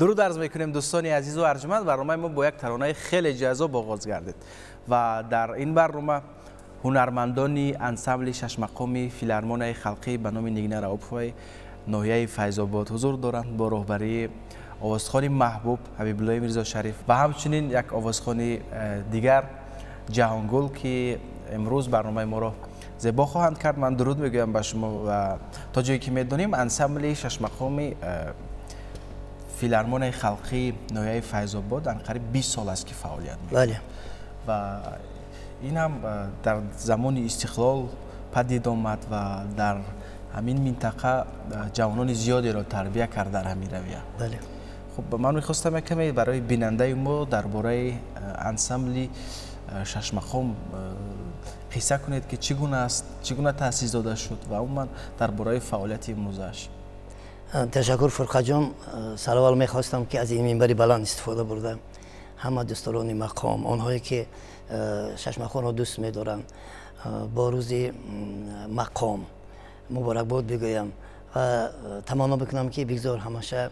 درود عرض میکنیم دوستان عزیز و ارجمند. برنامه ما با یک ترانه خیلی جذاب آغاز گردید و در این برنامه هنرمندان انسامبل شش مقامی فیلارمونی خلقی به نام نگین رؤوفی ناحیه فیض آباد حضور دارند با رهبری آوازخوان محبوب حبیب الله میرزا شریف و همچنین یک آوازخوان دیگر جهانگل که امروز برنامه ما را زیبا خواهند کرد. من درود میگویم به شما و تا جایی که میدونیم انسامبل شش مقامی филармонияи халқии ноҳияи Файзобод анқариб 20 сол аст, ки фаъолият мекунад. Ва ин ҳам дар замони истиқлол падид омад ва дар ҳамин минтақа ҷавонони зиёдеро тарбия кард дар ҳамин равия. Хуб, ман мехостам як каме барои бинандаи мо дар бораи ансамбли шашмақом қисса кунед, ки чӣ гуна аст, чӣ гуна таъсис дода шуд ва умуман дар бораи фаъолияти имрӯзааш. Ташаккур, Фурқатҷон. Сараввал мехостам, ки аз ин минбари баланд истифода бурда, ҳама дӯстдорони мақом, онҳое ки шашмақомро дӯст медоранд, бо рӯзи мақом муборакбод бигӯям ва таманно бикунам, ки бигзор ҳамаша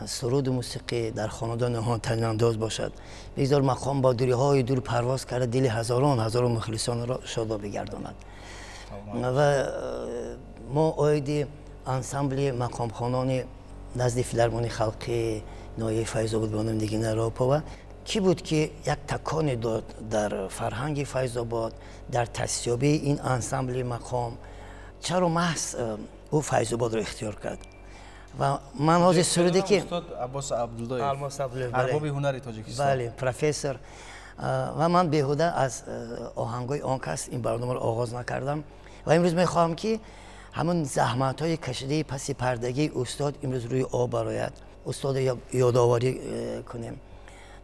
суруду мусиқӣ дар хонадони онҳо танинандоз бошад, бигзор мақом бо дуриҳои дур парвоз карда, дили ҳазорон ҳазорон мухлисонро шодо бигардонад. Ва мо оиди ансамбли мақомхонони назди филармонии халқии ноҳияи Файзобод бо номи Нигина Раупова, кӣ буд, ки як таконе дод дар фарҳанги Файзобод, дар таъсисёбии ин ансамбли мақом, чаро маҳз ӯ Файзободро ихтиёр кард? Ва ман ҳозир суруде ки Устод Аббос Абдуллоев, арбоби ҳунари Тоҷикистон. Бале, профессор. Ва ман беҳуда аз оҳангҳои он кас ин барномаро оғоз накардам ва имрӯз мехоҳам, ки ҳамон заҳматҳои кашидаи паси пардагии устод имрӯз рӯи об барояд, устодро ёдоварӣ кунем.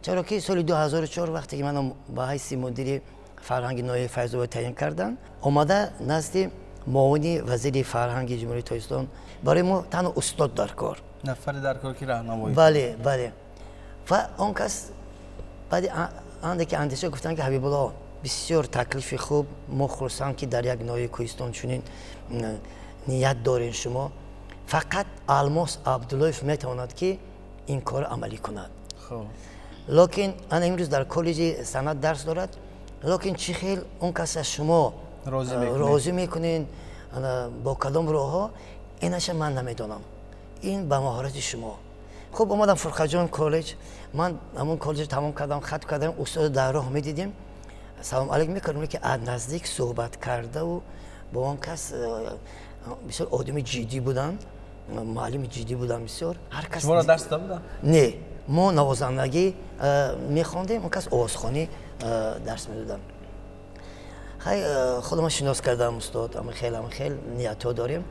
Чаро ки соли 2004, вақте ки маро ба ҳайси мудири фарҳанги ноҳияи Файзобод таъин карданд, омада назди муовини вазири фарҳанги Ҷумҳурии Тоҷикистон, барои мо танҳо устод дар кор, нафаре дар кор, ки раҳнамоӣ. Бале. Ва он кас баъди андаке андеша гуфтанд, ки Ҳабибулло, бисёр таклифи хуб, мо хурсанд, ки дар як ноҳияи кӯҳистон чунин ният дорем шумо, фақат Алмос Абдуллоев метавонад, ки ин корро амалӣ кунад, лекин ана имрӯз дар коллеҷи санъат дарс дорад, лекин чӣ хел он кас аз шумо розӣ мекунед, бо кадом роҳҳо, инаша ман намедонам, ин ба маҳорати шумо. Хуб, омадам, Фурқатҷон, коллеҷ. Ман ҳамон коллеҷро тамом кардам, хатм кардам. Устодо дар роҳ медидем, салом алейкум мекардем, ки аз наздик суҳбат кардаву бо он кас, бисёр одами ҷиддӣ буданд, муаллими ҷиддӣ буданд бисёр. Ҳар кас шуморо дарс дода буданд? Не, мо навозандагӣ мехондем, он кас овозхонӣ дарс медоданд. Хай, худама шинос кардам: устод, ама хел, ама хел ниятҳо дорем.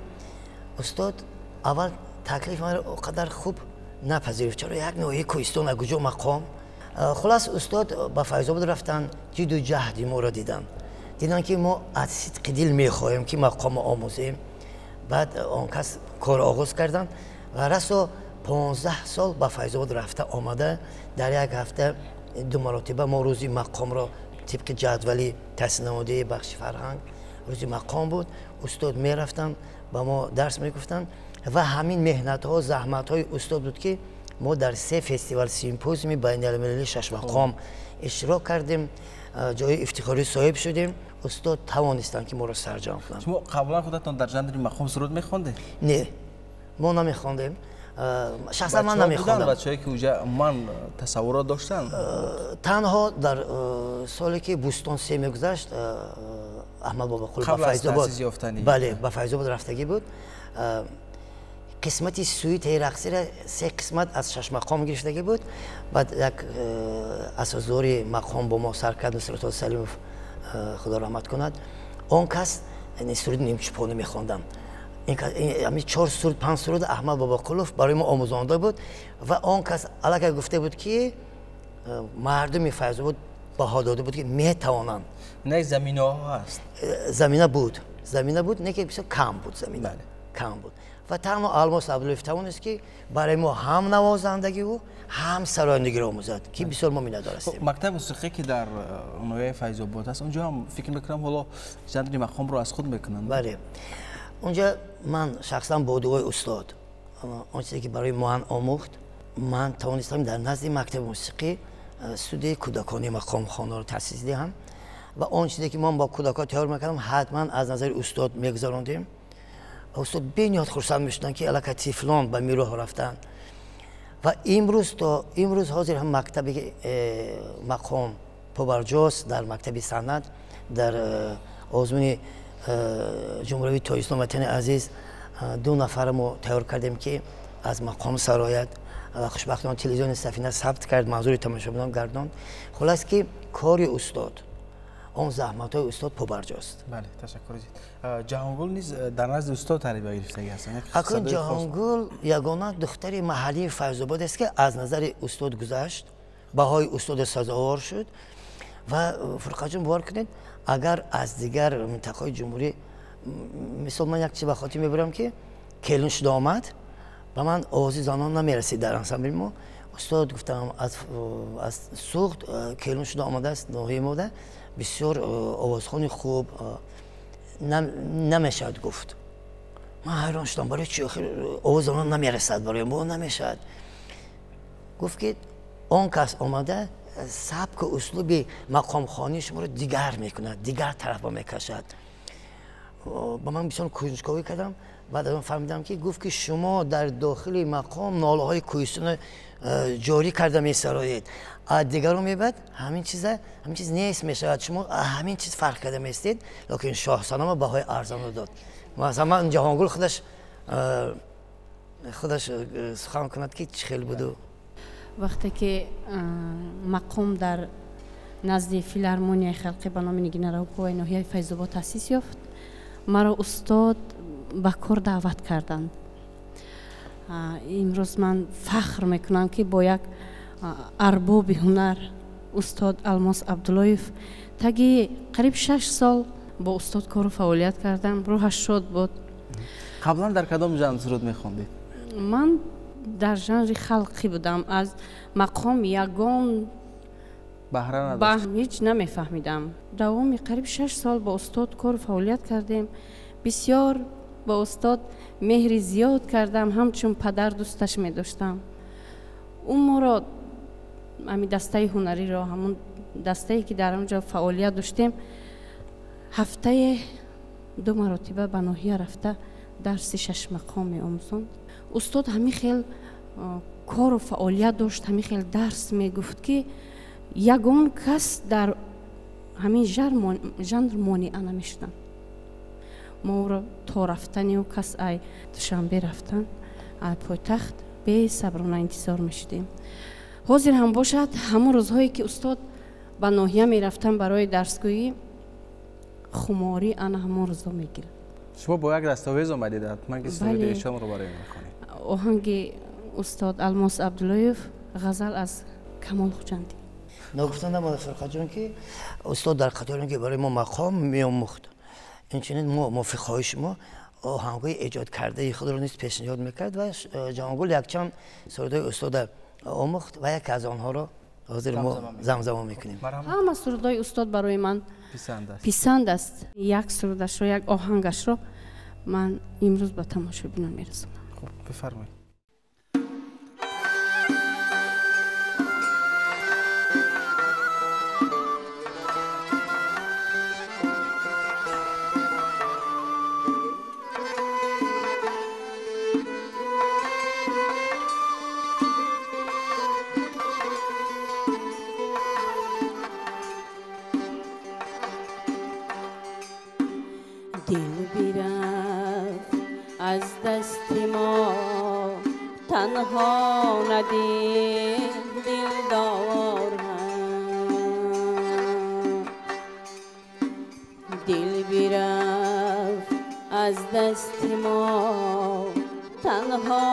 Устод аввал таклиф маро о қадар хуб напазируфт, чаро як ноҳияи кӯҳистон, аз куҷо мақом? Хулас, устод ба Файзобод рафтанд, ҷидду ҷаҳди моро диданд, диданд, ки мо аз сидқи дил мехоҳем, ки мақомро омӯзем. Баъд он кас кор оғоз карданд ва расо 15 сол ба Файзобод рафта омада, дар як ҳафта ду маротиба мо рӯзи мақомро тибқи ҷадвали таҳсилнамодаи бахши фарҳанг, рӯзи мақом буд, устод мерафтанд, ба мо дарс мегуфтанд. Ва ҳамин меҳнатҳо, заҳматҳои устод буд, ки мо дар се фестивал симпозиуми байналмилалии шашмақом иштирок кардем, ҷои ифтихорӣ соҳиб шудем. Устод тавонистанд, ки моро сарҷамъ кунанд. Шумо қаблан худатон дар жанри мақом суруд мехондед? Не, мо намехондем, шахсан ман намехондам. Бачаҳое, ки уҷа ман тасаввурот доштанд? Танҳо дар соле, ки Бӯстон се мегузашт, Аҳмад Бобоқул ба Файзобод, бале, ба Файзобод рафтагӣ буд. Қисмати сюитаи рақсиро се қисмат аз шашмақом гирифтагӣ буд. Баъд як асосгузори мақом бо мо сар кард, Нусратулло Салимов, Худо раҳмат кунад, он кас суруди нимчӯпонӣ мехондам. Ҳамин чор суруд, панҷ суруд Аҳмад Бобоқулов барои мо омӯзонда буд ва он кас аллакай гуфта буд, ки мардуми Файзобод баҳо дода буд, ки метавонанд. Не, заминаҳо ҳаст. Замина буд, замина буд, не ки бисёр кам буд, замина кам буд. Ва танҳо Алмос Абдуллоев тавонист, ки барои мо ҳам навозандагиву ҳам сарояндагиро омӯзад, ки бисёр мо миннатдор ҳастем. Мактаби мусиқӣ, ки дар ноҳияи Файзобод аст, онҷо ҳам фикр мекунам, ҳоло жанри мақомро аз худ мекунанд. Бале, онҷа ман шахсан бо дуои устод, он чизе ки барои ман омӯхт, ман тавонистам дар назди мактаби мусиқӣ студияи кӯдакони мақомхонаро таъсис диҳам. Ва он чизе ки ман бо кӯдакҳо тайёр мекардам, ҳатман аз назари устод мегузарондем ва устод бениҳоят хурсанд мешуданд, ки аллакай тифлон ба мироҳ рафтанд. Ва имрӯз, то имрӯз ҳозир ҳам мактаби мақом побарҷост дар мактаби санъат. Дар озмуни ҷумҳуриявии Тоҷикистон, ватани азиз, ду нафара мо тайёр кардем, ки аз мақом сарояд ва хушбахтона телевизиони Сафина сабт кард, манзури тамошобинон гардонд. Хулас ки кори устод, он заҳматҳои устод побарҷост. Бале, ташаккур. Ҷаҳонгул низ дар назди устод тарбия гирифтагӣ ҳастанд. Акун Ҷаҳонгул ягона духтари маҳаллии Файзобод аст, ки аз назари устод гузашт, баҳои устода сазовор шуд. Ва Фурқатҷон, бовар кунед, агар аз дигар минтақаҳои ҷумҳурӣ, мисол ман як чиз ба хотир мебарам, ки келин шуда омад, ба ман овози занон намерасид дар ансамбли мо. Устод гуфтам, аз Суғд келин шуда омадааст ноҳияи мода, бисёр овозхони хуб намешавад гуфт. Ман ҳайрон шудам, барои чи охир овози занон намерасад, барои мо намешавад. Гуфт ки он кас омада сабку услуби мақомхонии шуморо дигар мекунад, дигар тараф мекашад. Ба ман бисёр кунҷковӣ кардам. Баъд аз он фаҳмидам, ки гуфт ки шумо дар дохили мақом нолаҳои кӯҳистонро ҷорӣ карда месароед, аз дигарон мебад ҳамин чиза, ҳамин чиз нест мешавад, шумо ҳамин чиз фарқ карда местед. Лекин Шоҳсанама баҳои арзонро дод. Масалан ман Ҷаҳонгул худаш сухан кунад, ки чӣ хел буду. Вақте ки мақом дар назди филармонияи халқӣ ба номи Нигина Раҳуповаи ноҳияи Файзобод таъсис ёфт, маро устод ба кор даъват карданд. Имрӯз ман фахр мекунам, ки бо як арбоби ҳунар, устод Алмос Абдуллоев, таги қариб 6 сол бо устод кору фаъолият кардам. Рӯҳаш шод буд. Қаблан дар кадом жанр суруд мехондед? Ман дар жанри халқӣ будам, аз мақом ягон баҳра надошт? Ҳеҷ намефаҳмидам. Давоми қариб 6 сол бо устод кору фаъолият кардем. Бисёр бо устод меҳри зиёд кардам, ҳамчун падар дӯсташ медоштам. Ӯ моро, ҳамин дастаи ҳунариро, ҳамун дастае ки дар он ҷо фаъолият доштем, ҳафтае ду маротиба ба ноҳия рафта дарси шашмақом меомӯзонд. Устод ҳамин хел кору фаъолият дошт, ҳамин хел дарс мегуфт, ки ягон кас дар ҳамин жанр монеа намешуданд. Мо ӯро то рафтани ӯ кас ай Душанбе рафтан, ай пойтахт, бесаброна интизор мешудем. Ҳозир ҳам бошад, ҳамон рӯзҳое ки устод ба ноҳия мерафтан барои дарсгӯӣ, хуморӣ ана ҳамон рӯзо мегирад. Шумо бо як дастовез омадед, ҳатман ки суруди эшонро барои мехонед. Оҳанги устод Алмос Абдуллоев, ғазал аз Камол Хуҷандӣ. Ногуфта намонад, Фурқатҷон, ки устод дар қатори ки барои мо мақом меомӯхт, инчунин мо мувофиқҳои шумо оҳангҳои эҷодкардаи худро низ пешниҳод мекард ва Ҷаҳонгул якчанд сурудҳои устода омӯхт ва яке аз онҳоро ҳозир мо замзама мекунем. Ҳама сурудҳои устод барои ман писанд аст. Як сурудашро, як оҳангашро ман имрӯз ба тамошобинон мерасонам. Хуб, бифармоед. Дил бирафт аз дасти мо, танҳо надид дилдор. Дил бирафт аз дасти мо, танҳо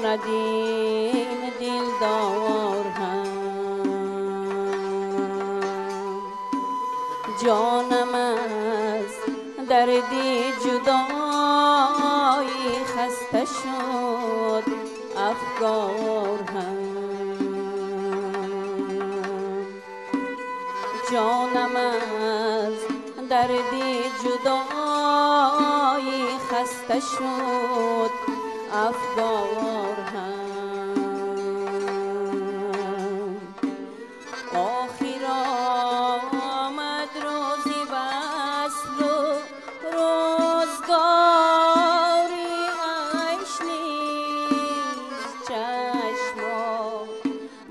надид дилдор. Ҷонам аз дарди ҷудоӣ хаста шуд, афгор ҳам. Ҷонам аз дарди ҷудоӣ хаста шуд, афгор ҳам. Охир омад рӯзи васлу рӯзгори айш низ, чашмо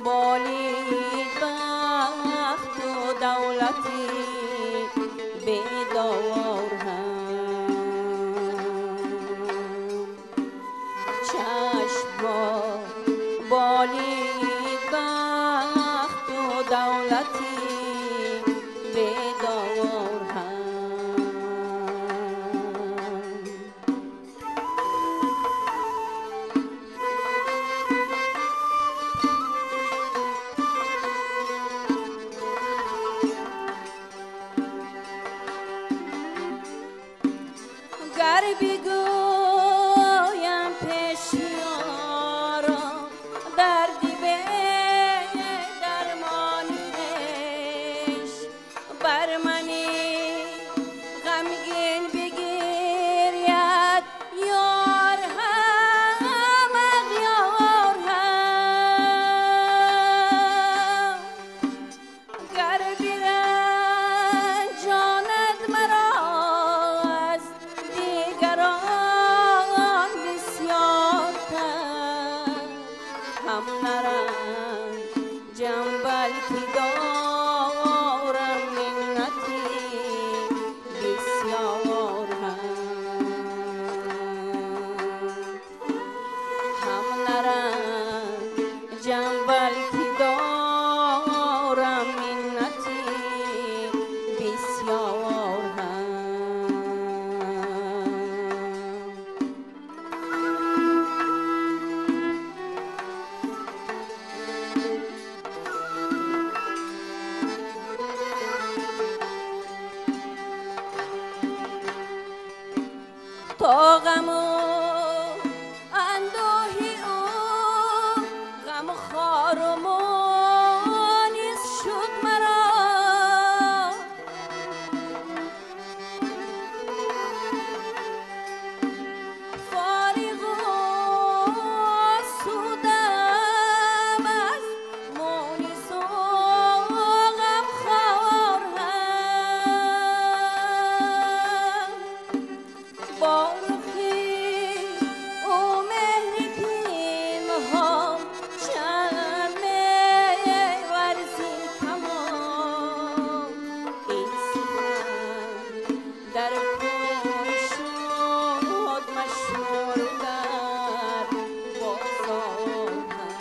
болид бахту давлати бедор ҳам. Чашмо نالید بخت و دولتی بیدار هم. گر بگویم پیش یاران دردی به درمان خویش، بر من غمگین بگیرید یار هم اغیار هم. گر برنجاند مرا از دیگران بسیارتر، هم نرنجم بلکه دارم منتی بسیار هم. هم نرنجم بلکه دارم منتی بسیار هم. تا غم و اندوه او غم خوار و مونس شد مرا، فارغ و آسودم از مونس و غم خوار هم. با رخی او مهر پنهان چند می‌ورزی تمام. این سخن در کوی شد مشهور در بازار هم.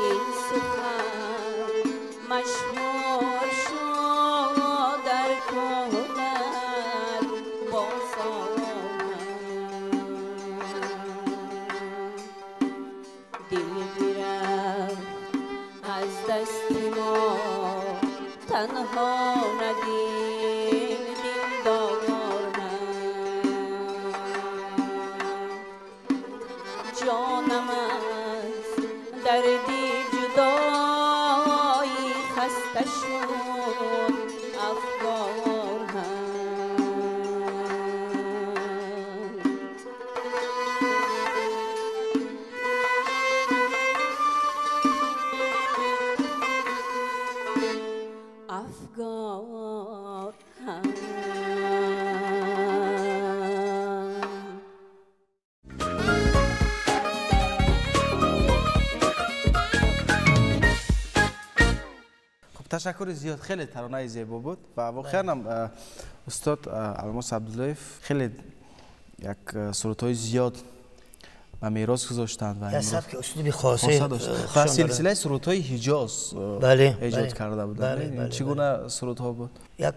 این سخن مشهور شد در کوه در بازار هم. دل برفت از دست ما تنها ندید دلدار هم. جانم از درد جدایی خسته شد افگار هم. افگار هم. خب تشکر زیاد، خیلی ترانه زیبا بود و واقعا هم استاد الماس عبداللهیف خیلی یک سرودهای زیاد به میراث گذاشتند و یک امروز سبک اسلوب خاصه خاصه داشت و سلسله سرودهای حجاز بله، ایجاد بله. کرده بودند. بله، بله، چگونه سرودها بود؟ یک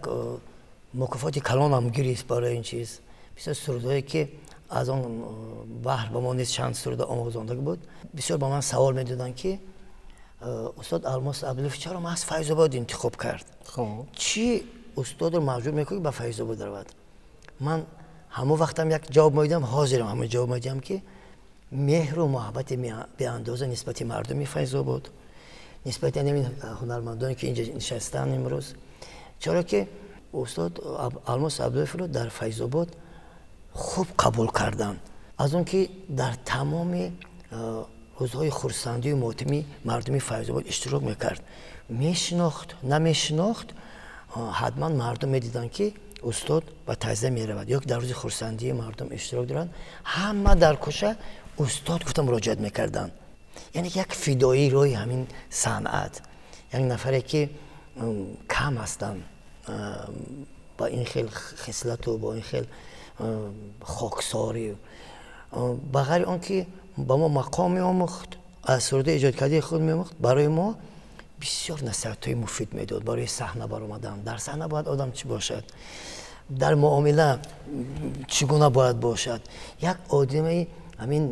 مکافات کلان هم گرفت برای این چیز. بسیار سرودهایی که از آن بحر به ما نیز چند سرود آموزانده بود. بسیار با من سوال میدادند که استاد الماس عبداللهیف چرا محض فیض‌آباد انتخاب کرد؟ خب چی استاد رو مجبور میکنه به فیض‌آباد رود؟ من همون وقتم یک جواب میدم، حاضرم همون جواب میدم که مهر و محبت به اندازه نسبت مردمی فیض‌آباد، نسبت همین هنرمندانی که اینجا نشستن امروز. چرا که استاد الماس عبداللهیف رو در فیض‌آباد خوب قبول کردن، از اون که در تمام روزهای خرسندی و ماتمی مردمی فیض‌آباد اشتراک میکرد. میشناخت نمیشناخت حتما مردم میدیدن که استاد به تعزیه میرود یا که در روز خرسندی مردم اشتراک دارند. همه در کوچه استاد گفتم مراجعت میکردن. یعنی یک فدایی روی همین صنعت، یک نفری که کم هستن با این خیل خصلت و با این خیل خاکساری. Ба ғайри он ки ба мо мақом меомӯхт, аз суруди эҷодкардаи худ меомӯхт, барои мо бисёр насиҳатҳои муфид медод барои саҳна баромадан. Дар саҳна бояд одам чӣ бошад, дар муомила чӣ гуна бояд бошад. Як одами ҳамин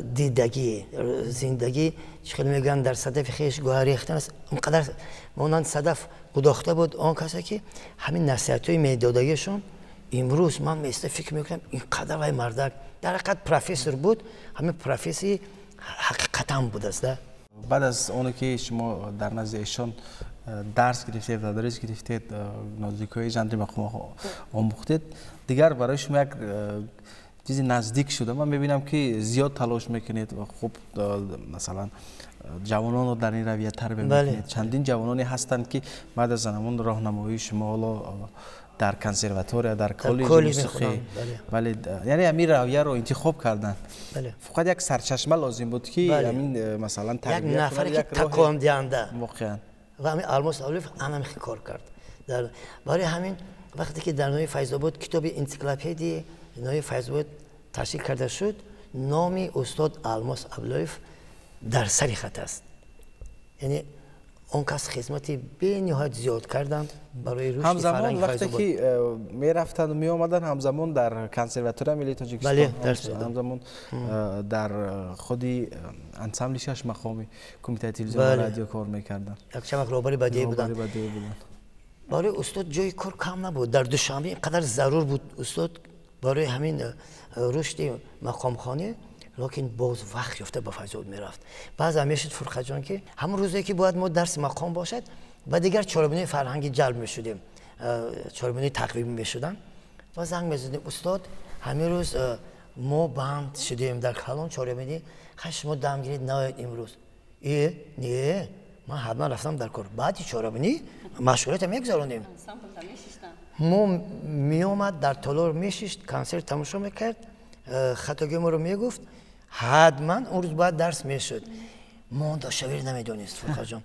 дидагӣ, зиндагӣ, чӣ хеле мегӯянд, дар садафи хеш гӯҳар рехтан аст, онқадар монанд садаф гудохта буд он касе ки ҳамин насиҳатҳои медодагиашон имрӯз ман места фикр мекунам, ин қадар вай мардак дар ҳақиқат профессор буд, ҳамин профессори ҳақиқатан будааст. Баъд аз оне ки шумо дар назди эшон дарс гирифтед, тадрис гирифтед, нозикиҳои жанри мақом омӯхтед, дигар барои шумо як чизи наздик шуда. Ман мебинам ки зиёд талош мекунед ва хуб, масалан, ҷавононро дар ин равия тарбия мекунед. Чандин ҷавононе ҳастанд ки баъд аз ҳамон роҳнамоии шумо ҳоло дар консерватория, дар коллеҷи мусиқӣ, бале, яъне ҳамин равияро интихоб карданд. Фақат як сарчашма лозим буд ки ҳамин, масалан, тарбия, як нафаре ки такондиҳанда воқеан. Ва ҳамин Алмос Абдуллоев ҳамин кор кард. Барои ҳамин вақте ки дар ноҳияи Файзобод китоби энсиклопедияи ноҳияи Файзобод ташкил карда шуд, номи устод Алмос Абдуллоев дар сари хат аст. Яъне он кас хизмати бениҳоят зиёд карданд барои рушди ҳамзамон вақте ки мерафтанду меомаданд, ҳамзамон дар консерватория миллии Тоҷикистон, ҳамзамон дар худи ансамбли шаш мақоми кумитаи телевизион ва радио кор мекарданд. Якчанд вақт роҳбари бадеӣ буданд. Барои устод ҷои кор кам набуд. Дар Душанбе ин қадар зарур буд устод барои ҳамин рушди мақомхонӣ, лекин боз вақт ёфта ба Файзобод мерафт. Баъзан мешуд, Фурқатҷон, ки ҳамон рӯзе ки бояд мо дарси мақом бошад, ба дигар чорабинои фарҳангӣ ҷалб мешудем, чорабинои тақвимӣ мешуданд ва занг мезадем: устод, ҳамин рӯз мо банд шудем дар калон чорабинӣ, хай шумо дам гиред, наоед имрӯз. Э, не, ман ҳатман рафтам дар кор. Баъди чорабинӣ машғулиятро мегузаронем. Мо меомад, дар толор мешишт, консерт тамошо мекард, хатогии моро мегуфт, ҳатман он рӯз бояд дарс мешуд. Мондашавиро намедонист Фурқатҷон.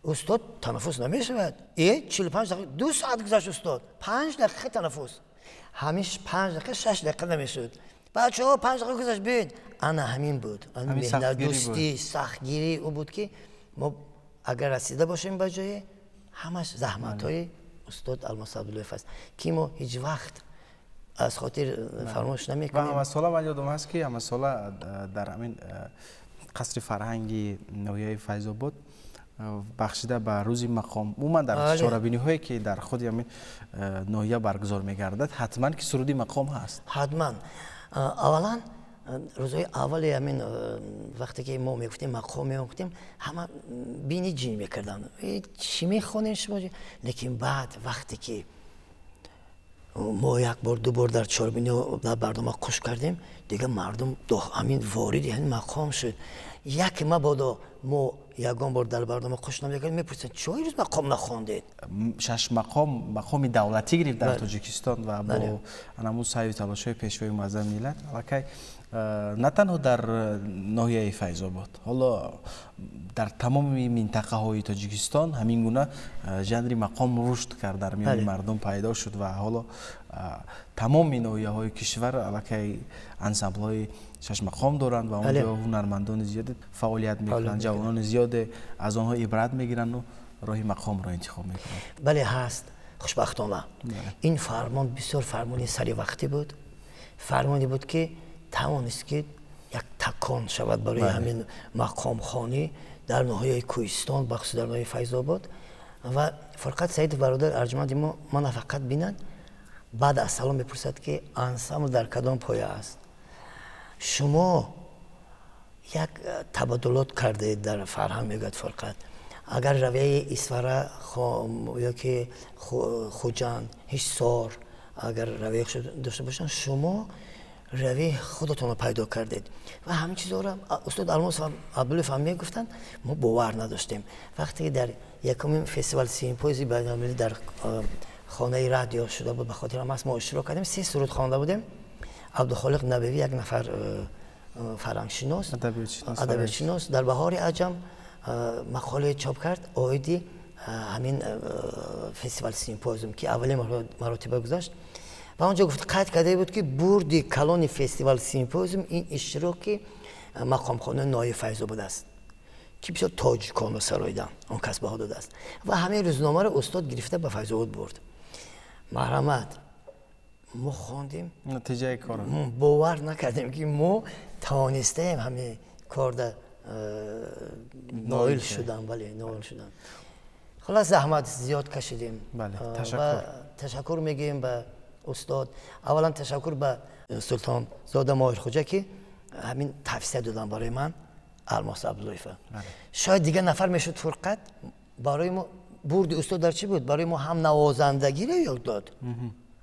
Устод, танаффус намешавад? Э, 45 дақиқа, 2 соат гузашт, устод, 5 дақиқа танаффус. Ҳамин 5 дақиқа 6 дақиқа намешуд. Бачаҳо, 5 дақиқа гузашт, биёед. Ана ҳамин буд. Меҳнатдӯстӣ, сахтгирӣ ӯ буд ки мо агар расида бошем ба ҷое, ҳамаш заҳматҳои устод Алмос Абдуллоев аст ки мо ҳеҷ вақт аз хотир фаромӯш намекунем. Ва ҳамасола ман ёдам ҳаст ки ҳамасола дар ҳамин қасри фарҳанги ноҳияи Файзобод бахшида ба рӯзи мақом, умуман дар чорабиниҳое ки дар худи ҳамин ноҳия баргузор мегардад, ҳатман ки суруди мақом ҳаст. Ҳатман. Аввалан рӯзҳои аввали ҳамин вақте ки мо мегуфтем мақом меомӯхтем, ҳама бини ҷин мекарданд, чӣ мехонем шумо? Лекин баъд вақте ки мо як бор, ду бор дар чорабинӣ дар барнома қуш кардем, дигар мардум ҳамин вориди ҳамин мақом шуд. Яке мабодо мо ягон бор дар барнома қуш намекардем, мепурсанд: чаро имрӯз мақом нахондед? Шаш мақом мақоми давлатӣ гирифт дар Тоҷикистон ва бо ҳамун саъю талошҳои пешвои муаззами миллат аллакай на танҳо дар ноҳияи Файзобод, ҳоло дар тамоми минтақаҳои Тоҷикистон ҳамин гуна жанри мақом рушд кард, дар миёни мардум пайдо шуд ва ҳоло тамоми ноҳияҳои кишвар аллакай ансамблҳои шашмақом доранд ва онҷо ҳунармандони зиёде фаъолият мекунанд, ҷавонони зиёде аз онҳо ибрат мегиранду роҳи мақомро интихоб мекунанд. Бале, ҳаст. Хушбахтона ин фармон бисёр фармони саривақтӣ буд, фармоне буд ки тавонист ки як такон шавад барои ҳамин мақомхонӣ дар ноҳияи Кӯҳистон, бахусус дар ноҳияи Файзобод. Ва Фурқат Саидов, бародар арҷманди мо, мана фақат бинад, баъд аз салом мепурсад ки ансамбл дар кадом поя аст, шумо як табаддулот кардаед дар фарҳанг, мегӯяд Фурқат. Агар равияи Исфара ё ки Хуҷанд, Ҳисор агар равияи дошта бошанд, шумо равияи худатонро пайдо кардед. Ва ҳамин чизҳоро устод Алмос Абдуллоев ҳам мегуфтанд, мо бовар надоштем. Вақте ки дар якумин фестивал симпозии байналмилалӣ дар хонаи радио шуда буд, ба хотирам аст, мо иштирок кардем, 3 суруд хонда будем. Абдухолиқ Набивӣ, як нафар фарҳангшинос, адабиётшинос, дар Баҳори Аҷам мақолае чоп кард оиди ҳамин фестивал симпозиум ки аввалин маротиба гузашт. Ва онҷо гуфт, қайд карда буд, ки бурди калони фестивал симпозиум ин иштироки мақомхонаи ноҳияи Файзобод аст, ки бисёр тоҷиконро сароидан, он кас баҳо додааст. Ва ҳамин рӯзномаро устод гирифта ба Файзобод бурд. Марҳамат, мо хондем, натиҷаи кор бовар накардем, ки мо тавонистаем ҳамин корда ноил шудан. Бале, ноил шудан. Хулас, заҳмат зиёд кашидем. Ташаккур. Ташаккур мегӯем ба устод. Аввалан ташаккур ба Султонзода Моҳирхоҷа, ки ҳамин тавсия додан барои ман Алмос Абдуллоева. Шояд дигар нафар мешуд, Фурқат. Барои мо бурди устод дар чӣ буд? Барои мо ҳам навозандагиро ёд дод,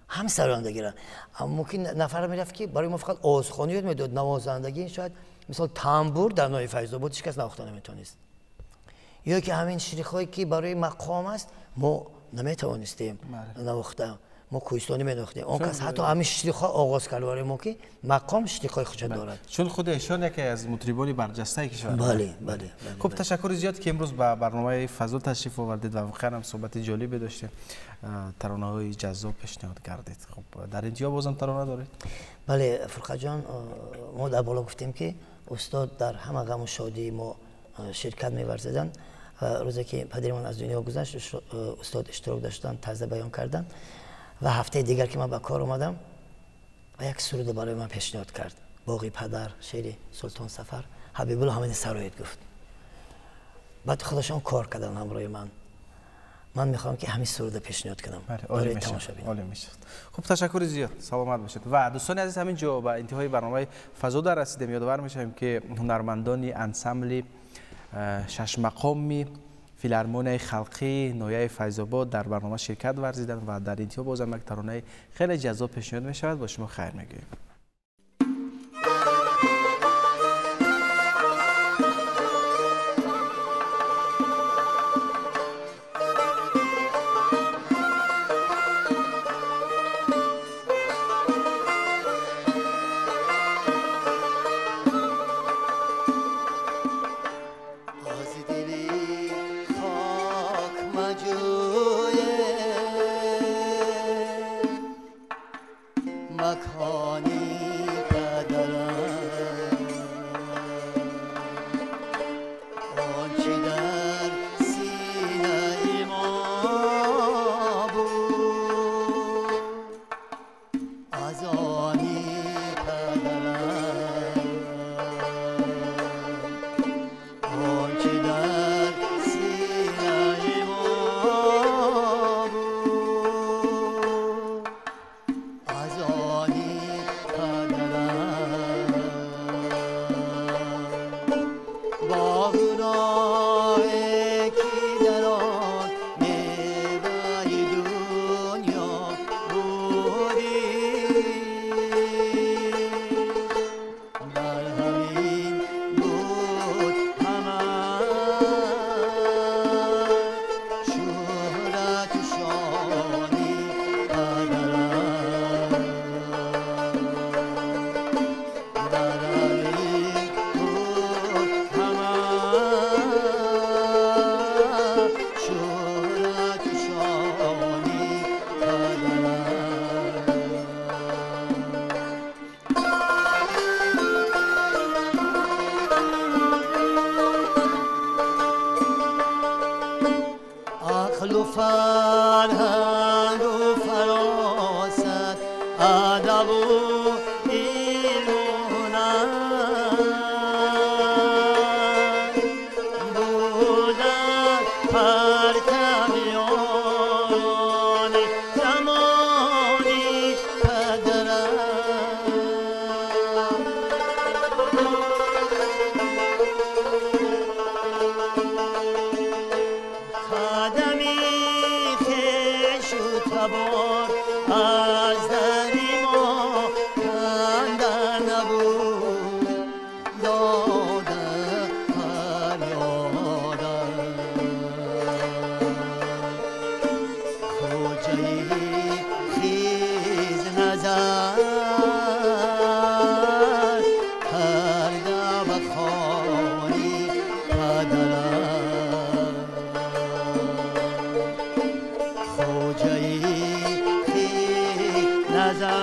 ҳам сарояндагиро. Мумкин нафар мерафт, ки барои мо фақат овозхонӣ ёд медод, навозандагӣ шояд, мисол, тамбур дар ноҳияи Файзобод ҳеҷ кас навохта наметавонист, ё ки ҳамин штрихҳое, ки барои мақом аст, мо наметавонистем навохта, мо кӯҳистонӣ менавохтем. Он кас ҳатто ҳамин штрихҳо оғоз кард барои мо, ки мақом штрихҳои худша дорад. Чун худи эшон яке аз мутрибони барҷастаи кишвар. Бале. Хуб, ташаккури зиёд, ки имрӯз ба барномаи Фазо ташриф овардед ва воқеан ҳам суҳбати ҷолибе доштем, таронаҳои ҷаззоб пешниҳод кардед. Хуб, дар интиҳо бозам тарона доред? Бале, Фурқатҷон, мо дар боло гуфтем, ки устод дар ҳама ғаму шодии мо ширкат меварзиданд. Ва рӯзе ки падаримон аз дунё гузашт, устод иштирок доштанд, таза баён карданд. Ва ҳафтаи дигар ки ман ба кор омадам, ва як суруде барои ман пешниҳод кард, Боғи падар, шеъри Султон Сафар. Ҳабибулло, ҳамин сароид, гуфт. Баъд худашон кор карданд ҳамроҳи ман. Ман мехоҳам, ки ҳамин суруда пешниҳод кунам барои тамошобин. Олӣ мешавад. Хуб, ташаккури зиёд, саломат бошед. Ва дӯстони азиз, ҳамин ҷо ба интиҳои барномаи Фазо дар расидем. Ёдовар мешавем, ки ҳунармандони ансамбли шашмақоми филармонияи халқии ноҳияи Файзобод дар барнома ширкат варзиданд ва дар интиҳо бозам як таронаи хеле ҷаззоб пешниҳод мешавад. Бо шумо хайр мегӯем. فرهنگ و فراست، ادب و علم و هنر بودن پرتویان زمانی پدرم. قدمی خویش و تبار از دری ما کنده نبود، داده فریادم خواجه خیز نظر کرده به خانی پدرم. خواجه خیز نظر